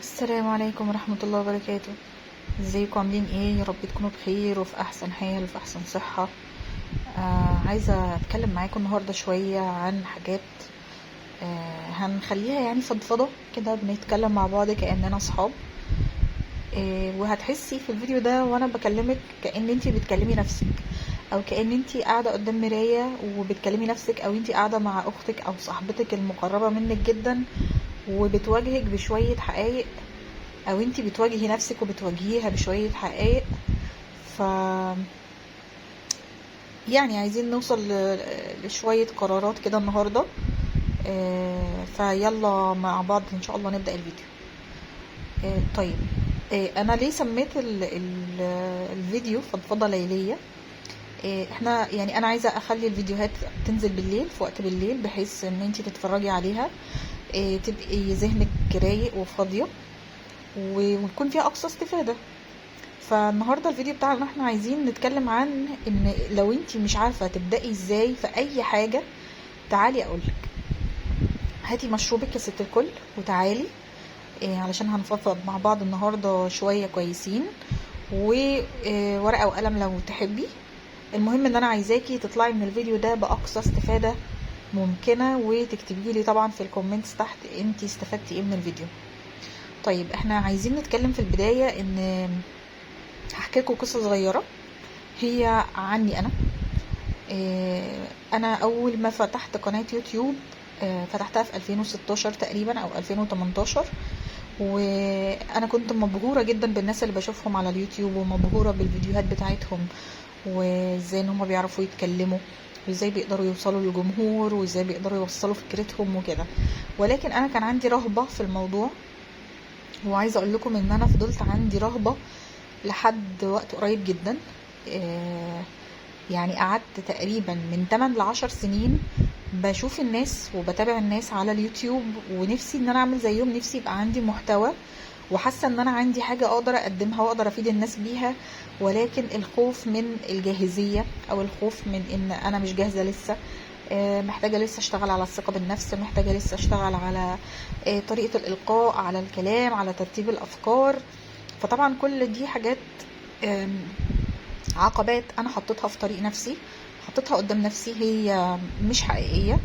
السلام عليكم ورحمة الله وبركاته. ازيكم عاملين ايه؟ يا رب تكونوا بخير وفي احسن حال وفي احسن صحة. عايزة اتكلم معاكم النهاردة شوية عن حاجات هنخليها يعني فضفضة كده، بنتكلم مع بعض كأننا اصحاب. وهتحسي في الفيديو ده وانا بكلمك كأن انتي بتكلمي نفسك، او كأن انتي قاعدة قدام مراية وبتكلمي نفسك، او انتي قاعدة مع اختك او صاحبتك المقربة منك جدا وبتواجهك بشوية حقائق، او انتي بتواجهي نفسك وبتواجهيها بشوية حقائق. ف يعني عايزين نوصل لشوية قرارات كده النهاردة. فيلا مع بعض ان شاء الله نبدأ الفيديو. طيب، انا ليه سميت الفيديو فضفضة ليلية؟ احنا يعني انا عايزة اخلي الفيديوهات تنزل بالليل، في وقت بالليل، بحيث ان انتي تتفرجي عليها، تبقي ذهنك رايق وفاضية ويكون فيها اقصى استفادة. فالنهاردة الفيديو بتاعنا احنا عايزين نتكلم عن ان لو انتي مش عارفة تبدأي ازاي في اي حاجة، تعالي اقولك. هاتي مشروبك يا ست الكل وتعالي، علشان هنفضفض مع بعض النهاردة شوية كويسين، وورقة وقلم لو تحبي. المهم ان انا عايزاكي تطلعي من الفيديو ده باقصى استفادة ممكنة، وتكتبي لي طبعا في ال comments تحت انتي استفدتي ايه من الفيديو. طيب، احنا عايزين نتكلم في البداية ان هحكي لكم قصة صغيرة هي عني انا. انا اول ما فتحت قناة يوتيوب، فتحتها في 2016 تقريبا او 2018، وانا كنت مبهورة جدا بالناس اللي بشوفهم على اليوتيوب، ومبهورة بالفيديوهات بتاعتهم، وازاي ان هم بيعرفوا يتكلموا، وازاي بيقدروا يوصلوا للجمهور، وازاي بيقدروا يوصلوا فكرتهم وكده. ولكن انا كان عندي رهبة في الموضوع، وعايزة اقول لكم ان انا فضلت عندي رهبة لحد وقت قريب جدا. قعدت تقريبا من 8 ل 10 سنين بشوف الناس وبتابع الناس على اليوتيوب، ونفسي ان انا اعمل زيهم، نفسي يبقى عندي محتوى، وحاسه ان انا عندي حاجه اقدر اقدمها واقدر افيد الناس بيها. ولكن الخوف من الجاهزيه، او الخوف من ان انا مش جاهزه لسه، محتاجه لسه اشتغل على الثقه بالنفس، محتاجه لسه اشتغل على طريقه الالقاء، على الكلام، على ترتيب الافكار. فطبعا كل دي حاجات، عقبات انا حطيتها في طريق نفسي، حطيتها قدام نفسي، هي مش حقيقيه،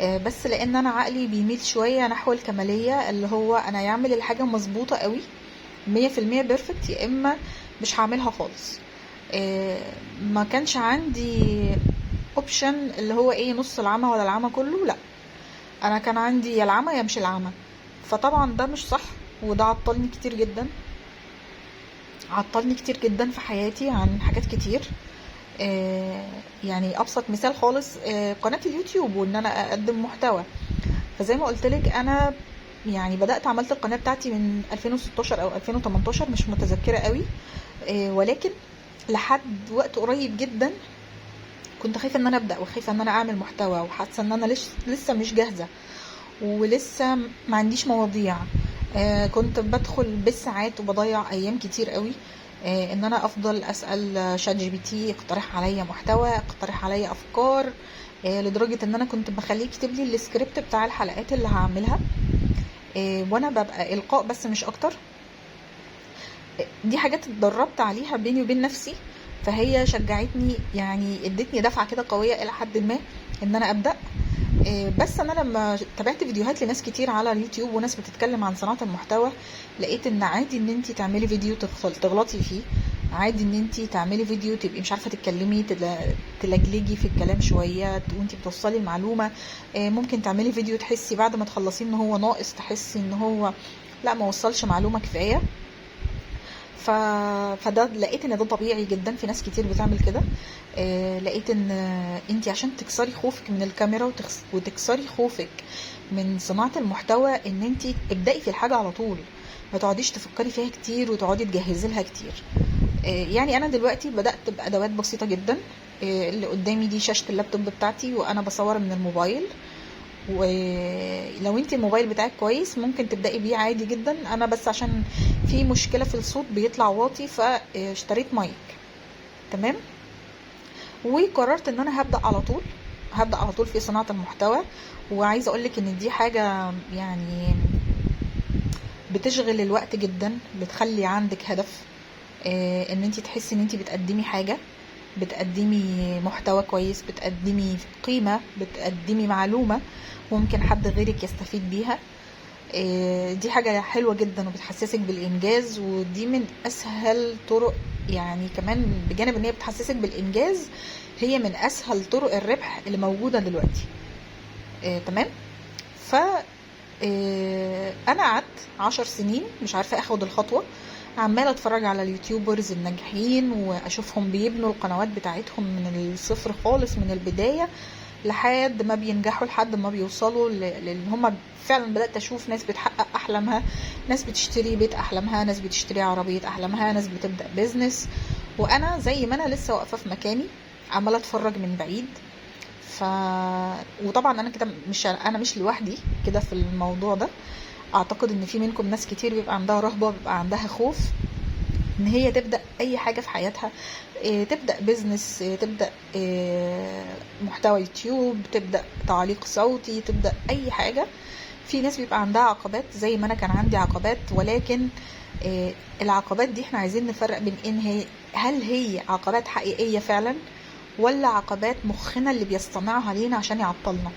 بس لان انا عقلي بيميل شويه نحو الكماليه، اللي هو انا يعمل الحاجه مظبوطه قوي مية في المية perfect، يا اما مش هعملها خالص. ما كانش عندي option اللي هو ايه، نص العمى ولا العمى كله، لا، انا كان عندي يا العمى يا مش العمى. فطبعا ده مش صح، وده عطلني كتير جدا، عطلني كتير جدا في حياتي عن حاجات كتير. ابسط مثال خالص، قناة اليوتيوب وان انا اقدم محتوى. فزي ما قلت لك انا بدأت عملت القناة بتاعتي من 2016 او 2018، مش متذكرة قوي، ولكن لحد وقت قريب جدا كنت خايفة ان انا ابدأ، وخايفة ان انا اعمل محتوى، وحاسة ان انا لسه مش جاهزة، ولسه ما عنديش مواضيع. كنت بدخل بالساعات وبضيع ايام كتير قوي، ان انا افضل اسال شات جي بي تي اقترح عليا محتوى، اقترح عليا افكار، لدرجه ان انا كنت بخليه يكتب لي السكريبت بتاع الحلقات اللي هعملها، وانا ببقى القاء بس مش اكتر. دي حاجات اتدربت عليها بيني وبين نفسي، فهي شجعتني، ادتني دفعه كده قويه الى حد ما ان انا ابدا. بس انا لما تابعت فيديوهات لناس كتير على اليوتيوب وناس بتتكلم عن صناعة المحتوى، لقيت ان عادي ان انتي تعملي فيديو تغلطي فيه، عادي ان انتي تعملي فيديو تبقي مش عارفة تتكلمي، تلجلجي في الكلام شوية وانتي بتوصلي المعلومة. ممكن تعملي فيديو تحسي بعد ما تخلصيه ان هو ناقص، تحسي ان هو لا ما وصلش معلومة كفاية. فده لقيت ان ده طبيعي جدا، في ناس كتير بتعمل كده. لقيت ان انتي عشان تكسري خوفك من الكاميرا وتكسري خوفك من صناعة المحتوى، ان انتي ابدأي في الحاجة على طول، ما تقعديش تفكري فيها كتير وتقعدي تجهزي لها كتير. انا دلوقتي بدأت بأدوات بسيطة جدا. اللي قدامي دي شاشة اللابتوب بتاعتي وانا بصور من الموبايل، ولو انتي الموبايل بتاعك كويس ممكن تبدأي بيه عادي جدا. انا بس عشان في مشكلة في الصوت بيطلع واطي فاشتريت مايك، تمام، وقررت ان انا هبدأ على طول في صناعة المحتوى. وعايزة اقولك ان دي حاجة بتشغل الوقت جدا، بتخلي عندك هدف، ان انت تحسي ان انت بتقدمي حاجة، بتقدمي محتوى كويس، بتقدمي قيمة، بتقدمي معلومة ممكن حد غيرك يستفيد بيها. دي حاجة حلوة جدا وبتحسسك بالإنجاز، ودي من أسهل طرق، يعني كمان بجانب ان هي بتحسسك بالإنجاز هي من أسهل طرق الربح اللي موجودة دلوقتي. تمام. ف انا قعدت 10 سنين مش عارفة اخد الخطوة، عمالة اتفرج على ال YouTubers الناجحين واشوفهم بيبنوا القنوات بتاعتهم من الصفر خالص، من البداية لحد ما بينجحوا، لحد ما بيوصلوا لان هم فعلا بدأت اشوف ناس بتحقق احلامها، ناس بتشتري بيت احلامها، ناس بتشتري عربية احلامها، ناس بتبدأ business، وانا زي ما انا لسه واقفة في مكاني عمالة اتفرج من بعيد. وطبعا انا كده مش، انا مش لوحدي كده في الموضوع ده، اعتقد ان في منكم ناس كتير بيبقى عندها رهبة، بيبقى عندها خوف ان هي تبدأ اي حاجة في حياتها، تبدأ business، تبدأ محتوى يوتيوب، تبدأ تعليق صوتي، تبدأ اي حاجة. في ناس بيبقى عندها عقبات زي ما انا كان عندي عقبات، ولكن العقبات دي احنا عايزين نفرق بين ان هي هل هي عقبات حقيقية فعلا ولا عقبات مخنا اللي بيصطنعها لينا عشان يعطلنا.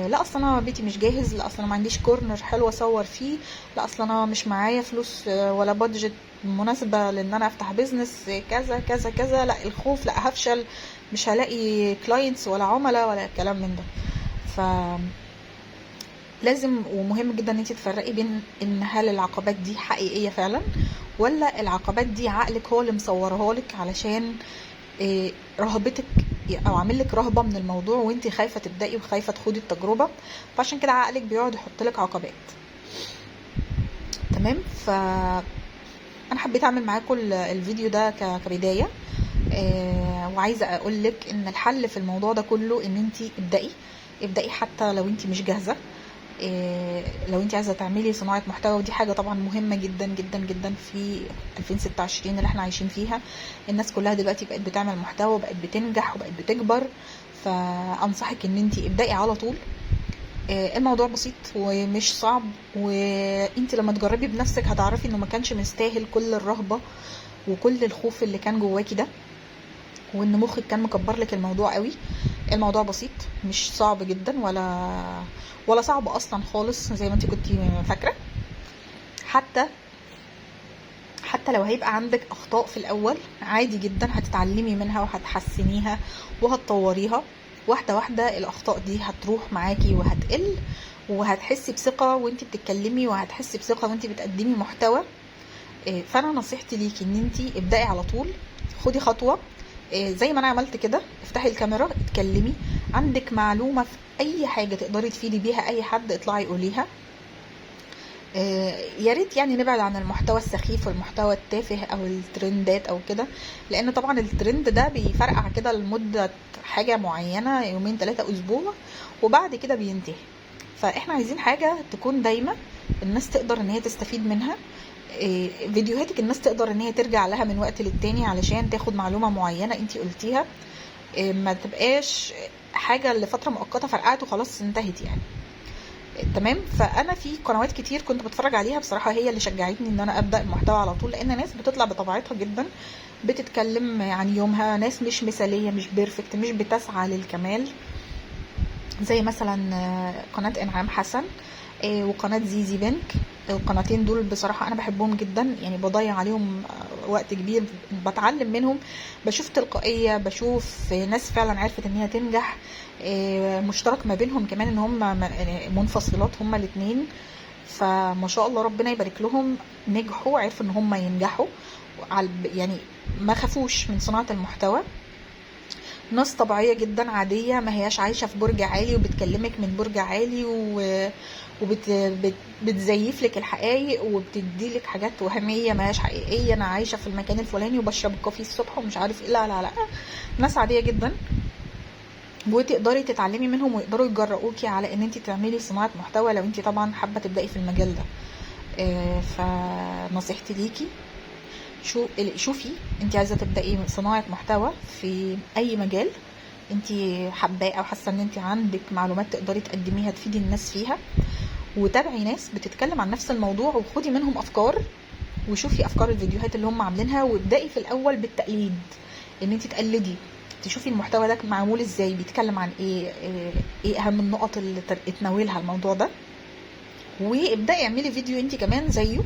لا اصل انا بيتي مش جاهز، لا اصل انا ما عنديش corner حلو اصور فيه، لا اصل انا مش معايا فلوس، ولا budget مناسبة لان انا افتح business، كذا كذا كذا، لا الخوف، لا هفشل، مش هلاقي clients ولا عملاء ولا الكلام من ده. ف لازم ومهم جدا ان انت تفرقي بين ان هل العقبات دي حقيقية فعلا ولا العقبات دي عقلك هو اللي مصورها لك علشان رهبتك او عامل لك رهبة من الموضوع وانت خايفة تبدأي وخايفة تخوضي التجربة، فعشان كده عقلك بيقعد يحط لك عقبات. تمام. ف انا حبيت اعمل معاكم الفيديو ده كبداية، وعايزة اقول لك ان الحل في الموضوع ده كله ان انت ابدأي حتى لو انت مش جاهزة. لو انت عايزة تعملي صناعة محتوى، ودي حاجة طبعا مهمة جدا جدا جدا في 2026 اللي احنا عايشين فيها، الناس كلها دلوقتي بقت بتعمل محتوى وبقت بتنجح وبقت بتكبر، فانصحك ان انت ابدأي على طول. الموضوع بسيط ومش صعب، وانت لما تجربي بنفسك هتعرفي انه ما كانش مستاهل كل الرهبة وكل الخوف اللي كان جواكي ده، وان مخك كان مكبر لك الموضوع قوي. الموضوع بسيط، مش صعب جدا ولا صعب اصلا خالص زي ما انت كنتي فاكره. حتى لو هيبقى عندك اخطاء في الاول عادي جدا، هتتعلمي منها وهتحسنيها وهتطوريها واحدة واحدة. الاخطاء دي هتروح معاكي وهتقل، وهتحسي بثقة وانت بتتكلمي، وهتحسي بثقة وانت بتقدمي محتوى. فانا نصيحتي ليكي ان انت ابدأي على طول، خدي خطوة، زي ما انا عملت كده، افتحي الكاميرا، اتكلمي، عندك معلومة في اي حاجة تقدري تفيدي بيها اي حد اطلعي قوليها. يا ريت يعني نبعد عن المحتوى السخيف والمحتوى التافه او الترندات او كده، لان طبعا الترند ده بيفرقع كده لمدة حاجة معينة، يومين 3 اسبوع، وبعد كده بينتهي. فاحنا عايزين حاجة تكون دايمة الناس تقدر ان هي تستفيد منها. فيديوهاتك الناس تقدر ان هي ترجع لها من وقت للتاني علشان تاخد معلومة معينة انتي قلتيها، ما تبقاش حاجة لفترة مؤقتة فرقعت وخلاص انتهت يعني. تمام. فانا في قنوات كتير كنت بتفرج عليها بصراحة، هي اللي شجعتني ان انا ابدا المحتوى على طول، لان ناس بتطلع بطبيعتها جدا، بتتكلم عن يومها، ناس مش مثالية، مش perfect، مش بتسعى للكمال، زي مثلا قناة انعام حسن، وقناة زيزي بنك. القناتين دول بصراحة أنا بحبهم جدا، يعني بضيع عليهم وقت كبير، بتعلم منهم، بشوف تلقائية، بشوف ناس فعلا عرفت إن هي تنجح. مشترك ما بينهم كمان إن هم منفصلات هم الاتنين، فما شاء الله ربنا يبارك لهم، نجحوا، عرفوا إن هم ينجحوا، يعني ما خافوش من صناعة المحتوى. ناس طبيعية جدا عادية، ما هياش عايشة في برج عالي وبتكلمك من برج عالي وبتزيف لك الحقائق وبتدي لك حاجات وهمية ما هياش حقيقية. أنا عايشة في المكان الفلاني وبشرب الكوفي الصبح ومش عارف إيه، لا لا لا، ناس عادية جدا وتقدري تتعلمي منهم ويقدروا يجرؤوكي على ان انت تعملي صناعة محتوى لو انت طبعا حابة تبدأي في المجال ده. فنصيحتي ليكي شوفي انت عايزة تبدأي صناعة محتوى في اي مجال انت حباه او حاسة ان انت عندك معلومات تقدري تقدميها تفيدي الناس فيها، وتابعي ناس بتتكلم عن نفس الموضوع وخدي منهم افكار، وشوفي افكار الفيديوهات اللي هم عاملينها، وابدأي في الاول بالتقليد، ان انت تقلدي تشوفي المحتوى ده معمول ازاي، بيتكلم عن ايه، ايه اهم النقط اللي تناولها الموضوع ده، وابدأي اعملي فيديو انت كمان زيه.